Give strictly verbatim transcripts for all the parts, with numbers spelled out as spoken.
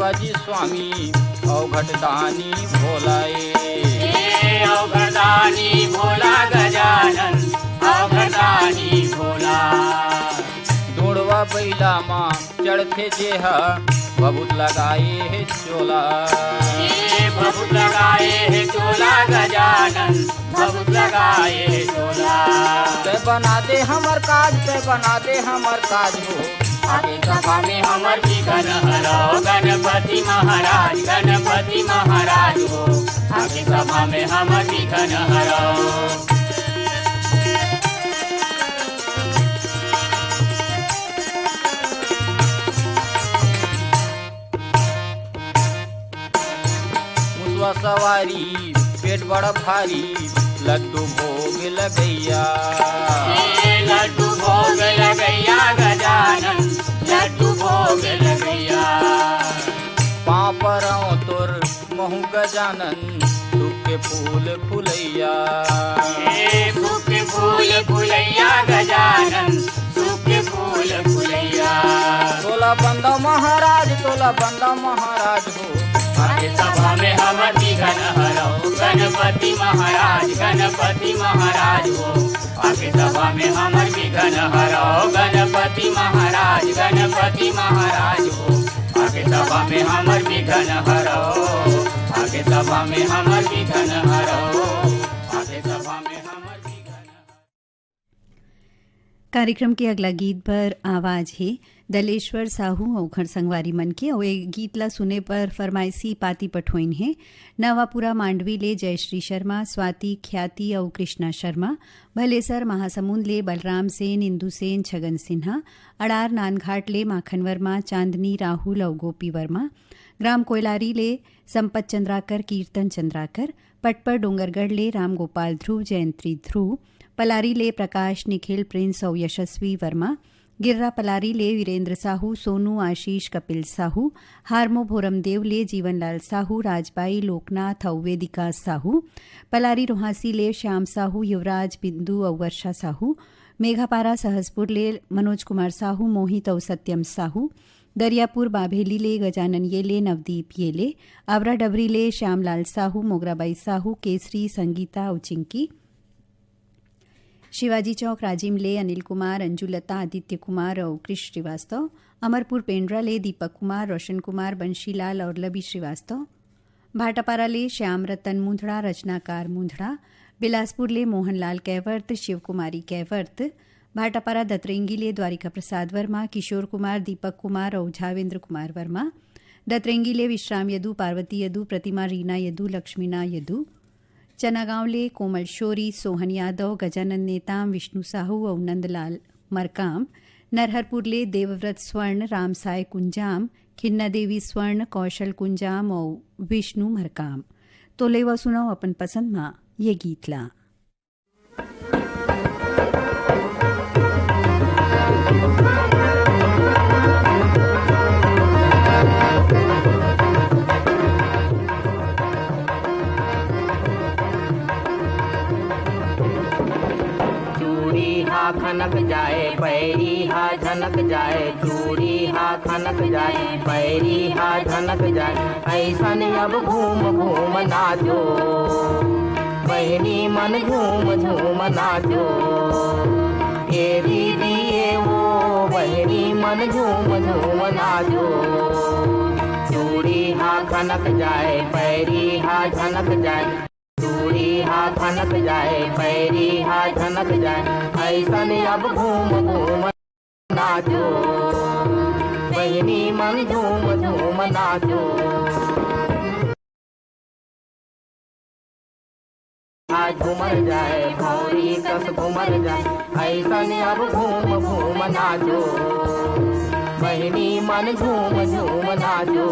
बाजी स्वामी अवघट दानी भोला ए। ए अवघट दानी भोला गजानन, अवघट दानी भोला। डोड़वा बइला मा चढ़थे जेहा, भभूत लगाए हे चोला। ए भभूत लगाए हे चोला गजानन, भभूत लगाए हे चोला। तै बना दे हमर काज, तै बना दे हमर काज हो। आके सभा में हमर विघन हरव, गणपति महाराज, गणपति महाराज हो। आके सभा में हमर विघन हरव। मुसवा सवारी पेट बड़ा भारी, लड्डू भोग लगैया। ए लड्डू भोग लगैया गजानन, लड्डू भोग लगैया। पाँव परौं तोर महूँ गजानन, सुख के फूल फुलैया। ए सुख के फूल फुलैया गजानन, सुख के फूल फुलैया। तोला बंदा महाराज, तोला बंदा महाराज हो। आके सभा में हमर विघन हरव, गणपति महाराज, गणपति महाराज हो। आके सभा में हमर विघन हरव, गणपति महाराज, गणपति महाराज हो। आके सभा में हमर विघन हरव, आके सभा में हमर विघन हरव, आके सभा में हमर विघन। कार्यक्रम के अगला गीत बर आवाज हे दलेश्वर साहू अउ ओखर संगवारी मन के, अउ ए गीत ला सुने बर फरमाइशी पाती पठोइन हे नवापुरा मांडवी ले जयश्री शर्मा, स्वाति ख्याति अउ कृष्णा शर्मा, भलेसर महासमुंद ले बलराम सेन, इंदु सेन, छगन सिन्हा, अड़ार नानघाट ले माखन वर्मा, चांदनी, राहुल अउ गोपी वर्मा, ग्राम कोयलारी ले संपत चंद्राकर, कीर्तन चंद्राकर, पटपर डोंगरगढ़ ले रामगोपाल ध्रुव, जयंत्री ध्रुव, पलारी ले प्रकाश, निखिल, प्रिंस अउ यशस्वी वर्मा, गिर्रा पलारी ले वीरेंद्र साहू, सोनू, आशीष, कपिल साहू, हारमो भोरमदेव ले जीवनलाल साहू, राजबाई, लोकनाथ अउ वेदिका साहू, पलारी रोहासी ले श्याम साहू, युवराज, बिंदु अउ वर्षा साहू, मेघापारा सहसपुर ले मनोज कुमार साहू, मोहित अउ सत्यम साहू, दरियापुर बाभेली ले गजानन येले, नवदीप येले, आवरा डबरी ले श्यामलाल साहू, मोगराबाई साहू, केसरी, संगीता अउ चिंकी, शिवाजी चौक राजिम ले अनिल कुमार, अंजुलता, आदित्य कुमार अउ कृष श्रीवास्तव, अमरपुर पेंड्रा ले दीपक कुमार, रोशन कुमार, बंशीलाल अउ लवी श्रीवास्तव, भाटापारा ले श्याम रतन मुंधड़ा, रचनाकार मुंधड़ा, बिलासपुर ले मोहनलाल कैवर्त, शिवकुमारी कैवर्त, भाटापारा दतरेंगी ले द्वारिका प्रसाद वर्मा, किशोर कुमार, दीपक कुमार अउ झावेंद्र कुमार वर्मा, दतरेंगी ले विश्राम यदु, पार्वती यदु, प्रतिमा रीना यदु, लक्ष्मीना यदु, चनागांव ले कोमल शोरी, सोहन यादव, गजानन नेताम, विष्णु साहू अउ नंदलाल मरकाम, नरहरपुर ले देवव्रत स्वर्ण, रामसाय कुंजाम, खिन्ना देवी स्वर्ण, कौशल कुंजाम अउ विष्णु मरकाम। तो लेवा सुनाओ अपन पसंद मा ये गीत ला। चूड़ी हा खनक जाए, पैरी हा झनक जाए, चूड़ी हा खनक जाए, पैरी हा झनक जाए, ऐसन अब घूम घूम नाचो, बहिनी मन झूम झूम नाचो। ए दीदी ए ओ बहिनी मन झूम झूम नाचो। चूड़ी हा खनक जाए, पैरी हा झनक जाए, चूड़ी हा खनक जाए, पैरी हा झनक जाए, ऐसन अब घूम घूम नाचो, बहिनी मन झूम झूम नाचो। आज घूमर जाए, भौरी कस घूमर जाए, ऐसन अब घूम घूम नाचो, बहिनी मन झूम झूम नाचो।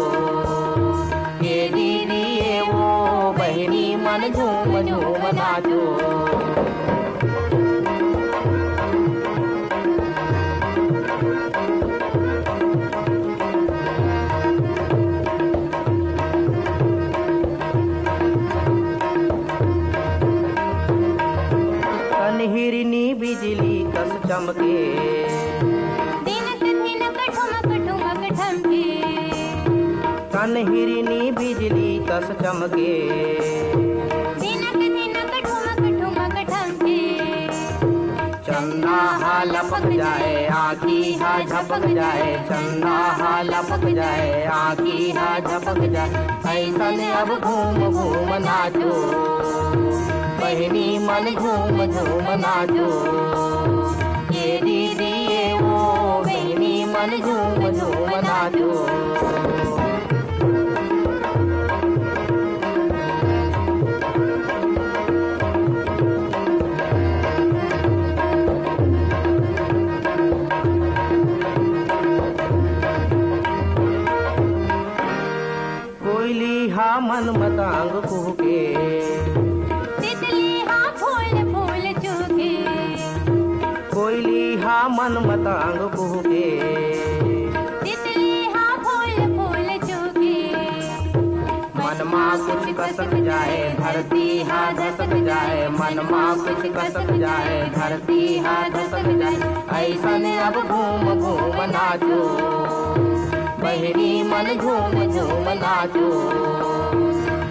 ए दीदी ए ओ बहिनी मन झूम झूम नाचो। कनहिरनी बिजली कस चमके। दिनक दिनक ठुमक ठुमक ठमके। अनहिरनी बिजली कस चमके। दिनक दिनक ठुमक ठुमक ढमके। चंदा हा लपक जाए, आँखी हा झपक जाए, चंदा हा लपक जाए, आँखी हा झपक जाए। ऐसन अब घूम घूम नाचो, बहिनी मन झूम झूम नाचो। ये दीदी ये वो, बहिनी मन झूम झूम नाचो। कोयली हा मन मतांग कुहके। तितली हा फूल फूल चुगे। कोयली हा मन मतांग कुहके। तितली हा फूल फूल चुगे। मन मा कुछ कसक जाए, धरती हा धसक जाए, मन मा कुछ कसक जाए, धरती हा धसक जाए। ऐसन अब घूम घूम नाचो, बहिनी मन झूम झूम नाचो।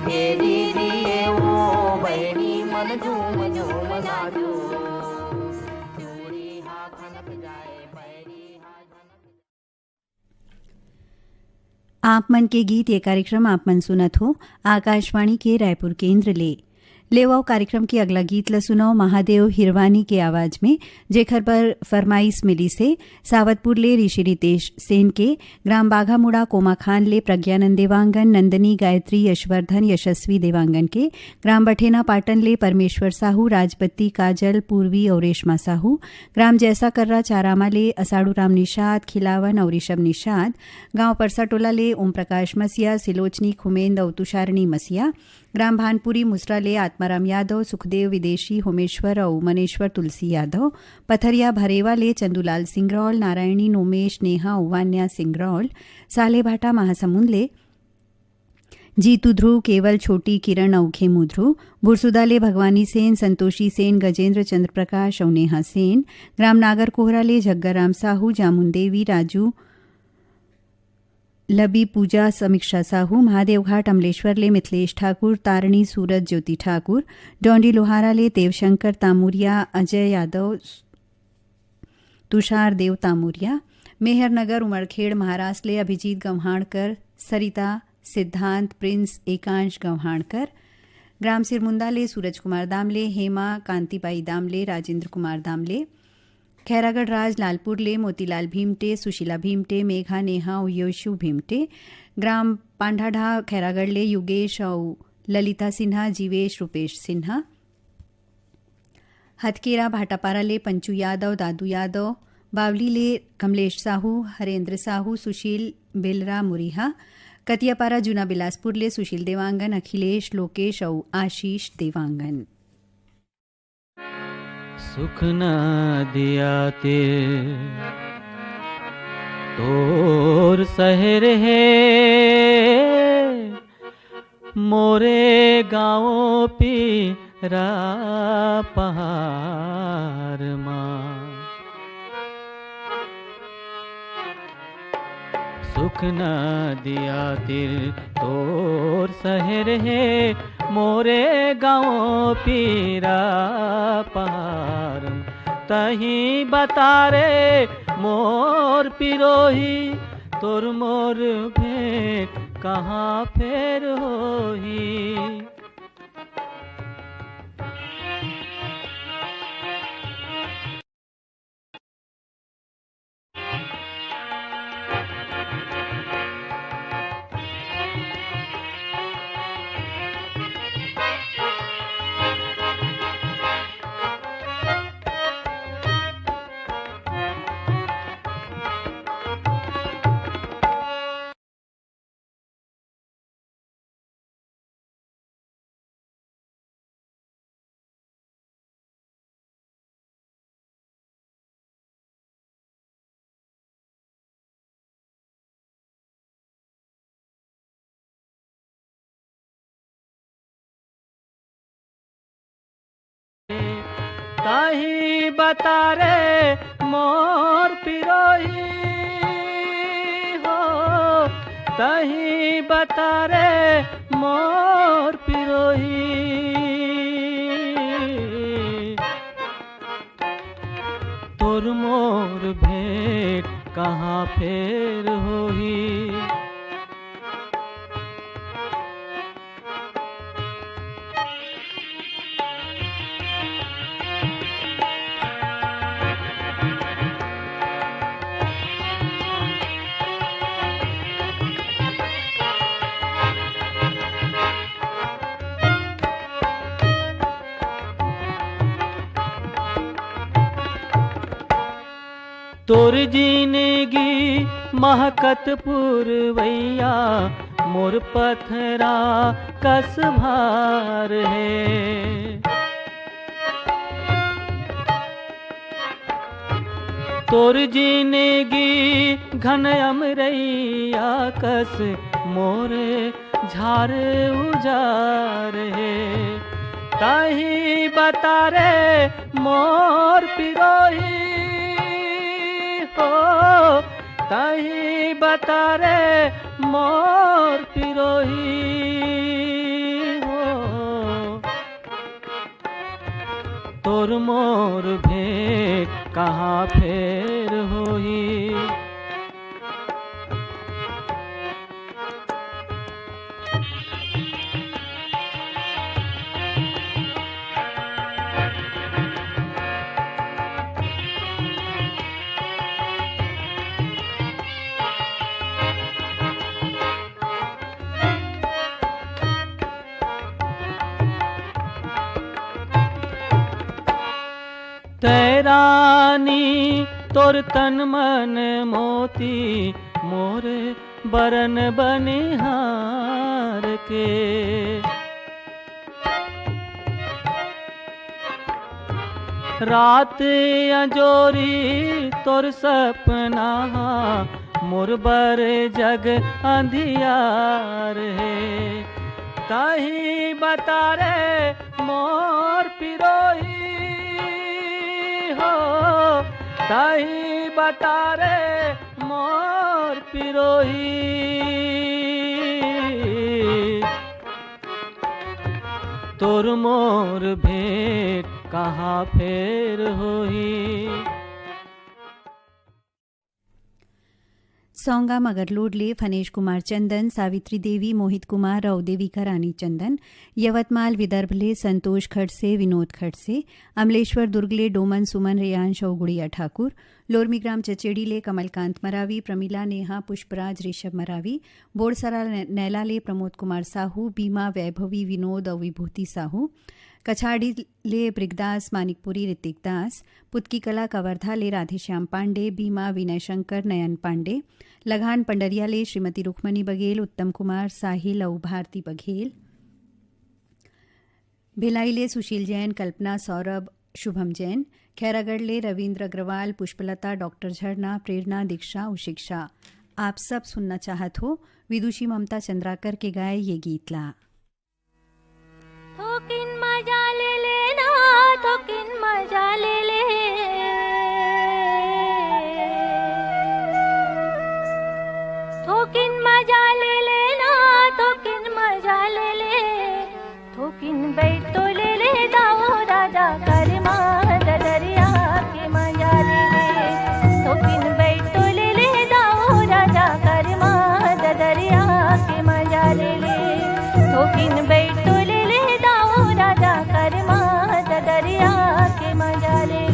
ए दीदी ए ओ बहिनी मन झूम झूम नाचो। चूड़ी हा खनक जाए, पैरी हा झनक जाए। आप मन के गीत ये कार्यक्रम आप मन सुनत हो आकाशवाणी के रायपुर केंद्र ले। लेवव कार्यक्रम के अगला गीत ल सुनव महादेव हिरवानी के आवाज में, जेखर बर फरमाइश मिलिस हे सावतपुर ले ऋषि रितेश सेन के, ग्राम बाघामुड़ा कोमाखान ले प्रज्ञानंद देवांगन, नंदनी, गायत्री, यशवर्धन, यशस्वी देवांगन के, ग्राम बठेना पाटन ले परमेश्वर साहू, राजपति, काजल, पूर्वी अउ रेशमा साहू, ग्राम जैसा कर्रा चारामा ले असाड़ू राम निषाद, खिलावन अउ ऋषभ निषाद, गांव परसा टोला ले ओम प्रकाश मसिया, सिलोचनी खुमेंद अउ तुषारणी मसिया, ग्राम भानपुरी मुसरा ले आत्माराम यादव, सुखदेव विदेशी, होमेश्वर अउ मनेश्वर तुलसी यादव, पथरिया भरेवा ले चंदूलाल सिंगरौल, नारायणी, नोमेश, नेहा अउ वान्या सिंगरौल, सालेभाटा महासमुंद ले जीतू ध्रुव, केवल, छोटी, किरण अउ खेमू ध्रुव, बुरसुदा ले भगवानी सेन, संतोषी सेन, गजेंद्र चंद्र प्रकाश अउ नेहा सेन, ग्राम नागर कोहरा ले झग्गा राम साहू, जामुन देवी, राजू लबी, पूजा समीक्षा साहू, महादेवघाट अमलेश्वर ले मिथिलेश ठाकुर, तारणी सूरज ज्योति ठाकुर, डोंडी लोहारा ले देवशंकर तामुरिया, अजय यादव, तुषार देव तामुरिया, मेहर नगर उमरखेड़ महाराष्ट्र ले अभिजीत गव्हाणकर, सरिता सिद्धांत, प्रिंस एकांश गव्हाणकर, ग्राम सिरमुंदा ले सूरज कुमार दामले, हेमा कांतिबाई दामले, राजेंद्र कुमार दामले, खैरागढ़ राज लालपुर ले मोतीलाल भीमटे, सुशीला भीमटे, मेघा नेहा अउ योशु भीमटे, ग्राम पांडाढा खैरागढ़ ले युगेश अउ ललिता सिन्हा, जीवेश, रूपेश सिन्हा, हथकेरा भाटापारा ले पंचू यादव, दादू यादव, बावली ले कमलेश साहू, हरेंद्र साहू, सुशील बेलरा मुरिहा, कतियापारा जूना बिलासपुर ले सुशील देवांगन, अखिलेश, लोकेश अउ आशीष देवांगन। सुख नदिया तीर तोर शहर हे, मोरे गाँव पीरा पहाड़ मा। सुख नदिया तीर तोर शहर हे, मोरे गाँव पीरा पहाड़। तहीं बता रे मोर पिरोही, तोर मोर भेंट कहाँ फेर होही। ताही बता रे मोर पिरोही हो, तही बता रे मोर पिरोही, तोर मोर भेंट कहाँ फेर होही। तोर जिनगी महकत पुरवैया, मोर पथरा कस भार हे। तोर जिनगी घन अमरैया कस, मोर झार उजार हे। तही बता रे मोर पिरोही हो, तही बता रे मोर पिरोही हो, तोर मोर भेंट कहाँ फेर होही। तैं रानी तोर तन मन मोती, मोर बरन बनिहार के। रात अंजोरी तोर सपना हा, मोर बर जग अंधियार हे। तही बता रे मोर पिरोही हो, तही बता रे मोर पिरोही। तोर मोर भेंट कहाँ फेर होही। सौंगा मगरलोड ले फनेश कुमार चंदन, सावित्री देवी, मोहित कुमार अउ देविका रानी चंदन, यवतमाल विदर्भ ले संतोष खड़से, विनोद खड़से, अमलेश्वर दुर्ग ले डोमन सुमन, रेयांश अउ गुड़िया ठाकुर, लोरमी ग्राम चचेड़ी ले कमलकांत मरावी, प्रमिला नेहा, पुष्पराज, ऋषभ मरावी, बोड़सरा नै-, नैला ले प्रमोद कुमार साहू, बीमा, वैभवी, विनोद अउ विभूति साहू, कछाड़ी ले ब्रिगदास, मानिकपुरी, ऋतिक दास, पुतकी कला कवर्धा ले राधेश्याम पांडे, बीमा, विनय शंकर, नयन पांडे, लगान पंडरिया ले श्रीमती रुक्मणी बघेल, उत्तम कुमार, साहिल अउ भारती बघेल, भिलाई ले सुशील जैन, कल्पना, सौरभ, शुभम जैन, खैरागढ़ ले रविंद्र अग्रवाल, पुष्पलता, डॉक्टर झरना, प्रेरणा, दीक्षा अउ शिक्षा। आप सब सुनना चाहत हो विदुषी ममता चंद्राकर के गाए ये गीत ला। थोकिन मजा ले लेना, थोकिन मजा ले ले। थोकिन मजा ले लेना, थोकिन मजा ले ले। थोकिन बैठ तो ले ले दाऊ राजा करमा ददरिया के मजा ले ले। थोकिन बैठ तो ले ले दाऊ राजा करमा ददरिया के मजा ले ले। थोकिन बैठ तो ले ले दाऊ राजा करमा ददरिया के मजा ले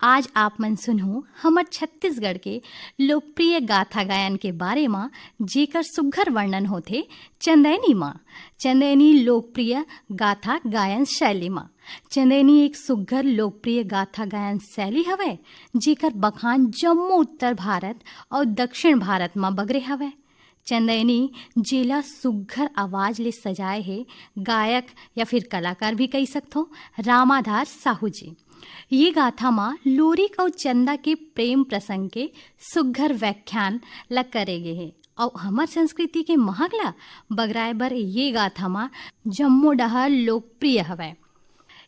आज आप मन सुनहू हमर छत्तीसगढ़ के लोकप्रिय गाथा गायन के बारे म, जेकर सुग्घर वर्णन होथे चंदैनी म, चंदैनी लोकप्रिय गाथा गायन शैली म। चंदैनी एक सुग्घर लोकप्रिय गाथा गायन शैली हवय, जेकर बखान जम्मो उत्तर भारत अउ दक्षिण भारत म बगरे हवय। चंदैनी, जेला सुग्घर आवाज ले सजाए हे गायक या फिर कलाकार भी कहि सकथो, रामाधार साहू जी। ये गाथा म लोरिक अउ चंदा के प्रेम प्रसंग के सुग्घर व्याख्यान ल करे गे हे। अउ हमर संस्कृति के महक ल बगराए बर ये गाथा म जम्मो डहर लोकप्रिय हवय।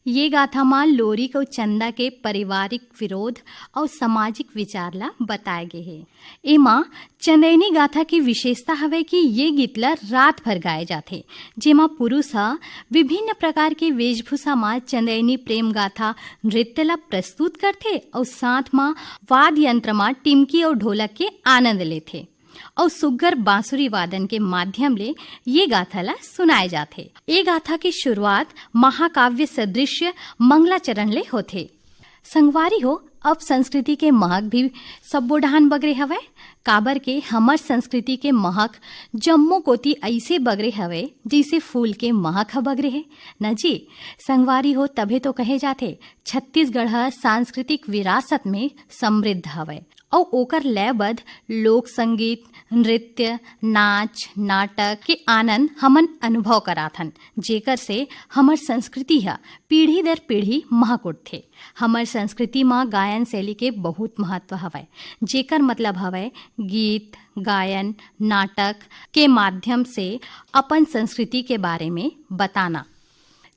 ये गाथा म लोरिक अउ चंदा के पारिवारिक विरोध अउ सामाजिक विचार ल बताए गे हे। एमा चंदैनी गाथा के विशेषता हवय कि ये गीत ल रात भर गाए जाथे, जेमा पुरुष ह विभिन्न प्रकार के वेशभूषा म चंदैनी प्रेम गाथा नृत्य ल प्रस्तुत करथे अउ साथ म वाद्य यंत्र म टिमकी अउ ढोलक के आनंद लेथे अउ सुग्घर बांसुरी वादन के माध्यम ले ये गाथा ल सुनाए जाथे। ए गाथा के शुरुआत महाकाव्य सदृश मंगलाचरण ले होथे। संगवारी हो, अब संस्कृति के महक भी सब्बो डहान बगरे हवय, काबर के हमर संस्कृति के महक जम्मो कोती अइसे बगरे हवय, जइसे फूल के महक ह बगरे हे, न जी? संगवारी हो, तभे तो कहे जाथे, छत्तीसगढ़ ह सांस्कृतिक विरासत में समृद्ध हवय। अउ ओकर लयबद्ध लोक संगीत, नृत्य, नाच, नाटक के आनंद हमन अनुभव कराथन, जेकर से हमर संस्कृति ह पीढ़ी दर पीढ़ी महक उठथे। हमर संस्कृति म गायन शैली के बहुत महत्व हवय, जेकर मतलब हवय गीत, गायन, नाटक के माध्यम से अपन संस्कृति के बारे में बताना।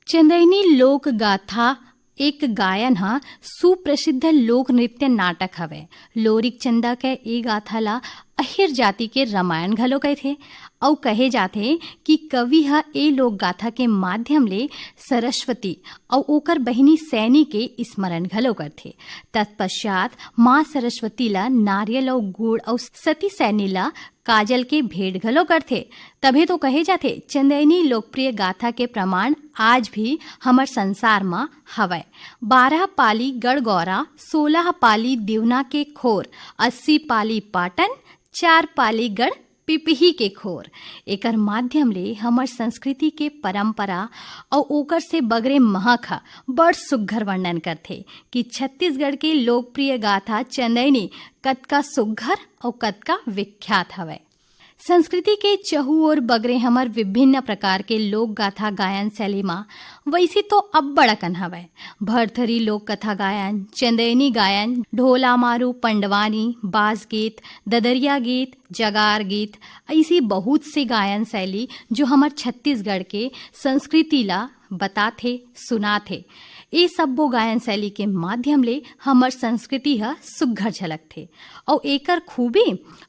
चंदैनी लोक गाथा एक गायन ह सुप्रसिद्ध लोक नृत्य नाटक हवय। लोरिक चंदा के ए गाथा ला अहिर जाति के रामायण घलो कहिथे अउ कहे जाथे कि कवि ह ए लोक गाथा के माध्यम ले सरस्वती अउ ओकर बहिनी सैनी के स्मरण घलो करथे। तत्पश्चात माँ सरस्वती ला नारियल अउ गुड़ अउ सती सैनी ला काजल के भेंट घलो करथे। तभे तो कहे जाथे, चंदैनी लोकप्रिय गाथा के प्रमाण आज भी हमर संसार म हवय। बारह पाली गढ़ गौरा, सोलह पाली दिवना के खोर, अस्सी पाली पाटन, चार पाली गढ़ पिपही के खोर। एकर माध्यम ले हमर संस्कृति के परंपरा अउ ओकर से बगरे महक ह बड़ सुग्घर वर्णन करथे कि छत्तीसगढ़ के लोकप्रिय गाथा चंदैनी कतका सुग्घर अउ कतका विख्यात हवय। संस्कृति के चहु ओर बगरे हमर विभिन्न प्रकार के लोक गाथा गायन शैली म वइसे तो अब्बड़ अकन हवय। भरथरी लोक कथा गायन, चंदैनी गायन, ढोला मारू, पंडवानी, बास गीत, ददरिया गीत, जगार गीत, अइसी बहुत से गायन शैली जो हमर छत्तीसगढ़ के संस्कृति ला बताथे, सुनाथे। ए सब्बो गायन शैली के माध्यम ले हमर संस्कृति ह सुग्घर झलकथे अउ एकर खूबी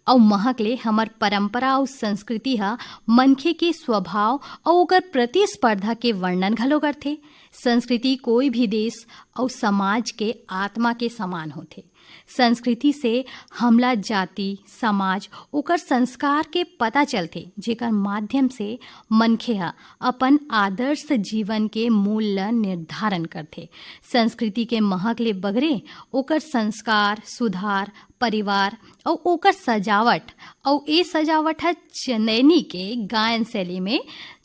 अउ महक ले हमर परंपरा अउ संस्कृति ह मनखे के स्वभाव अउ ओकर प्रतिस्पर्धा के वर्णन घलो करथे। संस्कृति कोई भी देश अउ समाज के आत्मा के समान होथे। संस्कृति से हमला जाति, समाज, ओकर संस्कार के पता चलथे, जेकर माध्यम से मनखे ह अपन आदर्श जीवन के मूल ल निर्धारण करथे। संस्कृति के महक ले बगरे ओकर संस्कार, सुधार, परिवार अउ ओकर सजावट, अउ ए सजावट ह चंदैनी के गायन शैली में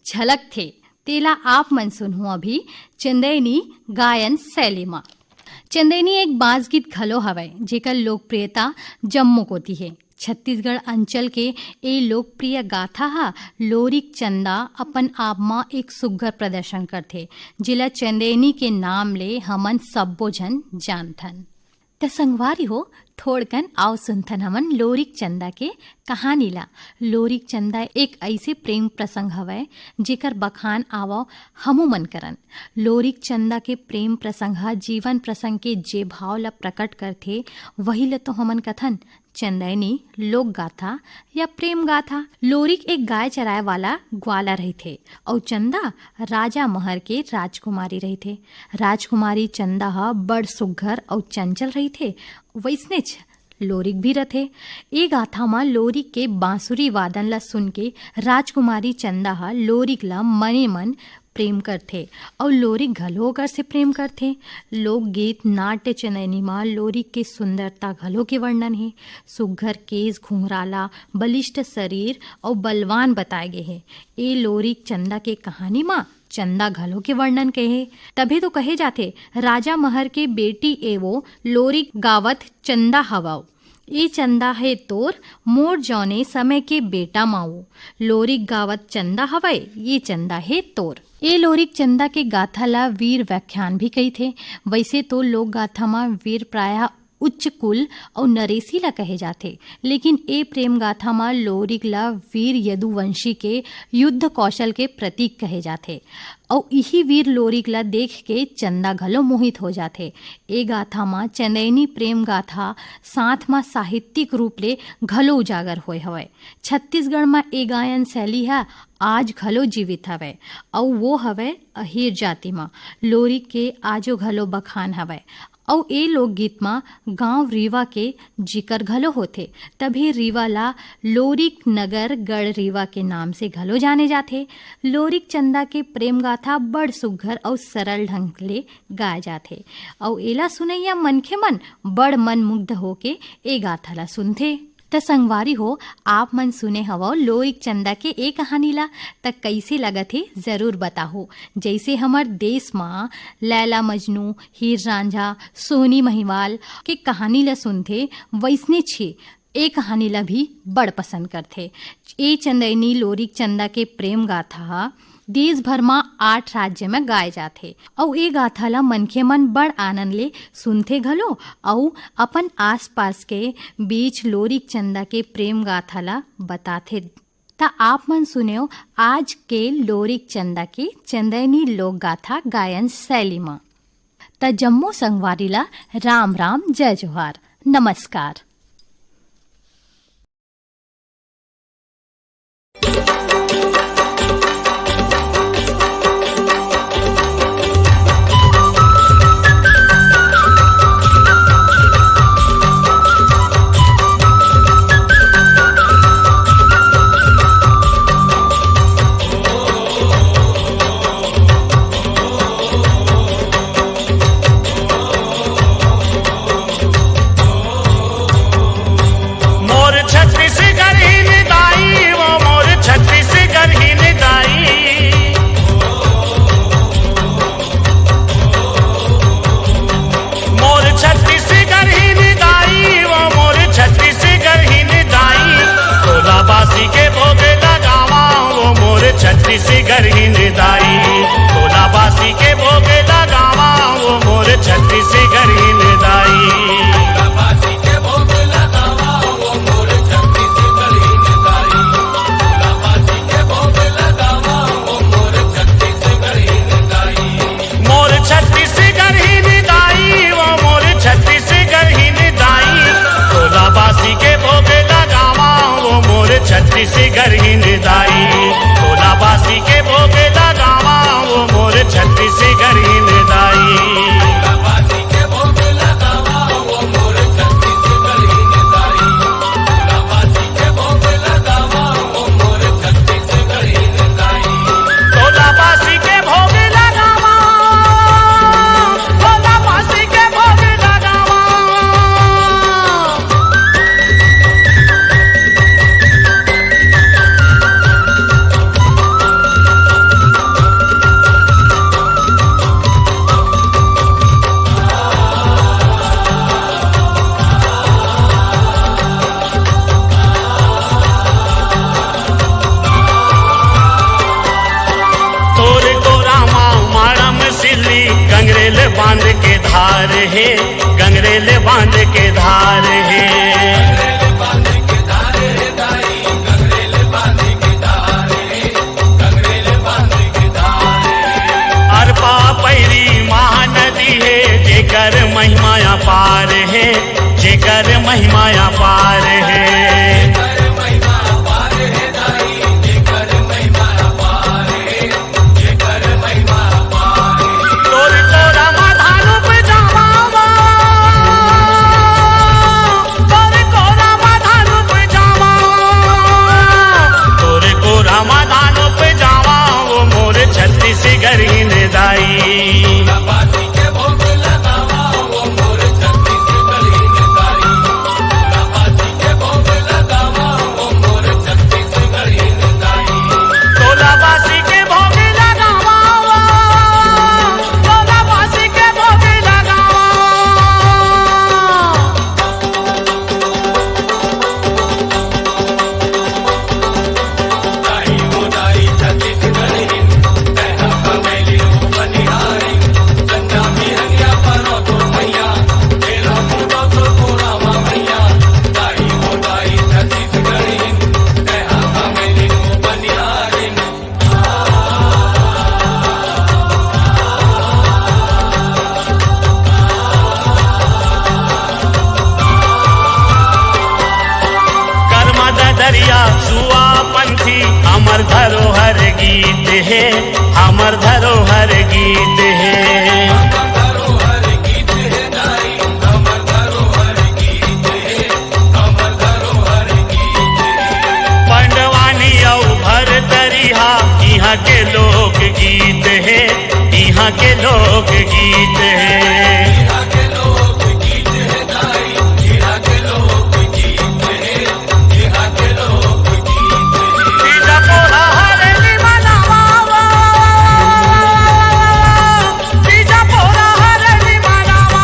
झलकथे। तेला आप मन सुनहू अभी चंदैनी गायन शैली म। चंदैनी एक बास गीत घलो हवय, जेकर लोकप्रियता जम्मो कोती हे। छत्तीसगढ़ अंचल के ए लोकप्रिय गाथा ह लोरिक चंदा अपन आप म एक सुग्घर प्रदर्शन करथे, जेला चंदैनी के नाम ले हमन सब्बो झन जानथन। त संगवारी हो, थोड़कन आओ सुनथन हमन लोरिक चंदा के कहानी ला। लोरिक चंदा एक अइसे प्रेम प्रसंग हवय, जेकर बखान आवव हमू मन करन। लोरिक चंदा के प्रेम प्रसंग ह जीवन प्रसंग के जे भाव ला प्रकट करथे, वही ला तो हमन कथन चंदैनी लोक गाथा या प्रेम गाथा। लोरिक एक गाय चराए वाला ग्वाला रहिथे अउ चंदा राजा महर के राजकुमारी रहिथे। राजकुमारी चंदा ह बड़ सुग्घर अउ चंचल रहिथे, वइसनेच लोरिक भी रथे। ए गाथा म लोरिक के बांसुरी वादन ला सुन के राजकुमारी चंदा ह लोरिक ला मने मन प्रेम करथे, अउ लोरिक घलो ओकर से प्रेम करथे। लोकगीत नाट्य चंदैनी म लोरिक के सुंदरता घलो के वर्णन हे। सुग्घर केस, घुंघराला, बलिष्ठ शरीर अउ बलवान बताए गे हे। ए लोरिक चंदा के कहानी म चंदा घलो के वर्णन के हे। तभे तो कहे जाथे, "राजा महर के बेटी ए वो, लोरिक गावत चंदा हवव।" ए चंदा हे तोर, मोर जौने समय के बेटा माऊ। लोरिक गावत चंदा हवय, ये चंदा हे तोर। ए लोरिक चंदा के गाथा ला वीर व्याख्यान भी कहिथे। वैसे तो लोक गाथा म वीर प्रायः उच्च कुल अउ नरेसी ला कहे जाथे, लेकिन ए प्रेम गाथा म लोरिक ला वीर यदुवंशी के युद्ध कौशल के प्रतीक कहे जाथे। अउ इही वीर लोरिक ला देख के चंदा घलो मोहित हो जाथे। ए गाथा म चंदैनी प्रेम गाथा साथ म साहित्यिक रूप ले घलो उजागर होय हवय। छत्तीसगढ़ म ए गायन शैली ह आज घलो जीवित हवय, अउ वो हवय अहीर जाति म। लोरिक के आजो घलो बखान हवय। अउ ए लोकगीत म गांव रीवा के जिकर घलो होथे, तभे रीवा ला लोरिक नगर गढ़ रीवा के नाम से घलो जाने जाथे। लोरिक चंदा के प्रेम गाथा बड़ सुग्घर अउ सरल ढंग ले गाए जाथे, अउ एला सुनइया मनखे मन बड़ मनमुग्ध होके ए गाथा ला सुनथे। त संगवारी हो, आप मन सुने हवव लोरिक चंदा के ए कहानी ला, त कइसे लगत हे, जरूर बताहू। जइसे हमर देश म लैला मजनू, हीर रांझा, सोहनी महिवाल के कहानी ला सुनथे, वइसने छे ए कहानी ला भी बड़ पसंद करथे। ए चंदैनी लोरिक चंदा के प्रेम गाथा ह देश भर म आठ राज्य म गाए जाथे, अउ ए गाथा ला मनखे मन बड़ आनंद ले सुनथे घलो, अउ अपन आसपास के बीच लोरिक चंदा के प्रेम गाथा ला बताथे। त आप मन सुनेव आज के लोरिक चंदा के चंदैनी लोक गाथा गायन शैली म। त जम्मो संगवारी ला राम राम, जय जोहार, नमस्कार। मोर छत्तीसगढ़ ही निदाई, वो मोर छत्तीसगढ़ ही निदाई। मोर छत्तीसगढ़ ही निदाई, वो मोर छत्तीसगढ़ ही निदाई। तोला बासी के भोग लगावा, वो मोर छत्तीसगढ़ ही निदाई। तोला बासी के भोग लगावा, वो मोर छत्तीसगढ़ ही निदाई। मोर छत्तीसगढ़ ही निदाई, वो मोर छत्तीसगढ़ ही निदाई। तोला बासी के भोग लगावा, वो मोर छत्तीसगढ़ ही निदाई। तोला बासी के भोग लगावा, वो मोर छत्तीसगढ़ ही निदाई। तोला बासी के भोग लगावा, तोला बासी के भोग लगावा। तोर कोरा मा माड़म सिल्ली, गंगरेल बांध के धार हे, गंगरेल बांध के धार हे। अरपा पैरी महानदी हे, जेकर महिमा अपार हे, जेकर महिमा अपार हे। तोर कोरा मा धान उपजावा, हे, हमर धरोहर गीत हे। पंडवानी अउ भरतरिहा इहाँ के लोकगीत हे, इहाँ के लोकगीत हे। तीजा पोरा हरेली मनावा, तीजा पोरा हरेली मनावा,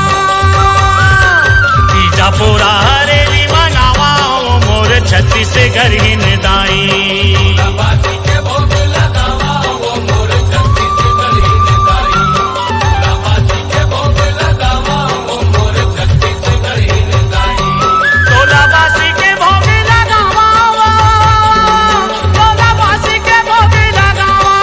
तीजा पोरा हरेली मनावा, ओ मोर छत्तीसगढ़िन दाई। तोला बासी के भोग लगावा, तोला बासी के भोग लगावा।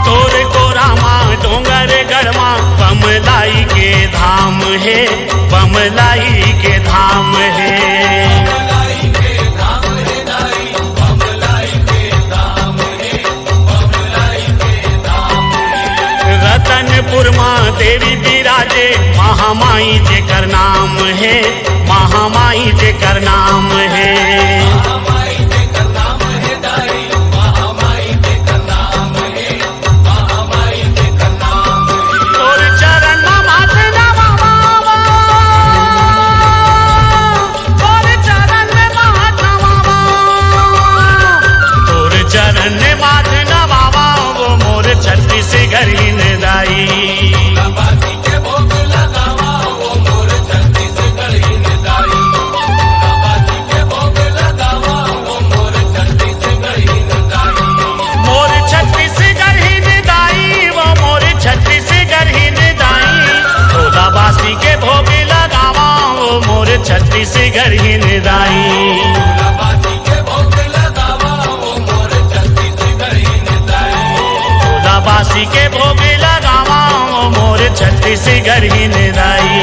तोर कोरा मा डोंगरगढ़ मा बमलाई के धाम हे, बमलाई के धाम हे। रतनपुर मा देवी बिराजे, महामाई जेकर नाम हे, महामाई जेकर नाम हे। तोर चरण म माथ नवावा, तोर चरण म माथ नवावा, तोर चरण म माथ नवावा, ओ मोर छत्तीसगढ़िन दाई। मोर छत्तीसगढ़िन दाई, वो मोर छत्तीसगढ़िन दाई, तोला बासी के भोग लगावा, वो मोर छत्तीसगढ़िन दाई। तोला बासी के भोग लगावा, वो मोर छत्तीसगढ़िन दाई।